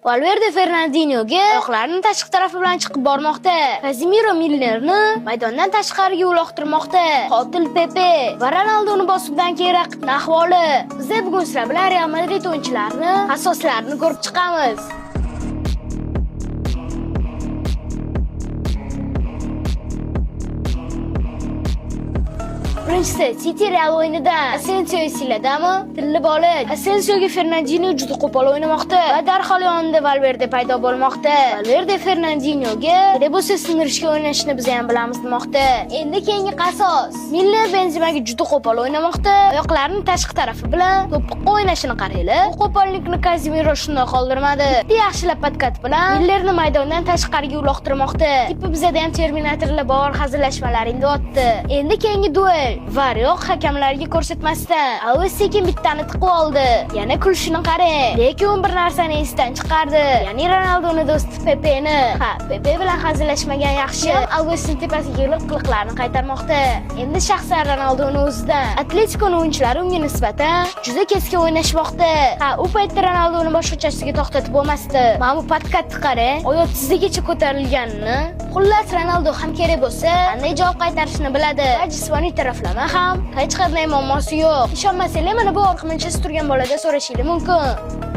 Valverde Fernandinhoga oyoqlarini tashqi tarafi bilan chiqib bormoqda. Casemiro Milnerni maydondan tashqariga uloqtirmoqda. Qotil Pepe va Ronaldoni bosibdan keyin raqibning ahvoli. Biz bugun sizlar bilan Real Madrid o'yinchilarini asoslarini ko'rib chiqamiz. Birinchisi City Real o'yinida Asensio esinglardami? Tilli bola Asensioga Fernandinho juda qo'pol o'ynamoqda va darhol yonida Valverde paydo bo'lmoqda. Valverde Fernandinhoga Rebose sindirishga o'ynashini biz ham bilamiz demoqda. Endi keyingi qasos. Miller Benzemaga juda qo'pol o'ynamoqda. Oyoqlarini tashqi tarafi bilan to'piqqa o'ynashini qaranglar. Bu qo'pollikni Casemiro shunday qoldirmadi. Bitta yaxshilab podkat bilan Millerni maydondan tashqariga uloqtirmoqda. Tipi bizada ham Terminatorlar bor, hazillashmalaring deyapti. Endi keyingi duel. VAR yo'q, hakamlarga ko'rsatmasdan Alves sekin bittani tiqib oldi. Yana kulishini qarang. Lekin u bir narsani esdan chiqardi. Ya'ni Ronaldoni do'sti Pepeni. Ha, Pepe bilan hazillashmagan yaxshi. Alvesning tepasiga kelib qiliqlarini qaytarmoqda. Endi shaxsan Ronaldoni o'zidan. Atletikoning o'yinchilari unga nisbatan juda keskin o'ynashmoqda. Ha, u paytda Ronaldoni boshqachasiga to'xtatib bo'lmasdi. Mana bu podkatni qarang. Oyoq tizagacha ko'tarilganini. Xullas, Ronaldo ham kerak bo'lsa, qanday javob qaytarishni biladi. Va jismoniy taraflama ham hech qanday muammosi yo'q. Ishonmasanglar, mana bu orqamda turgan bolada so'rashingiz mumkin.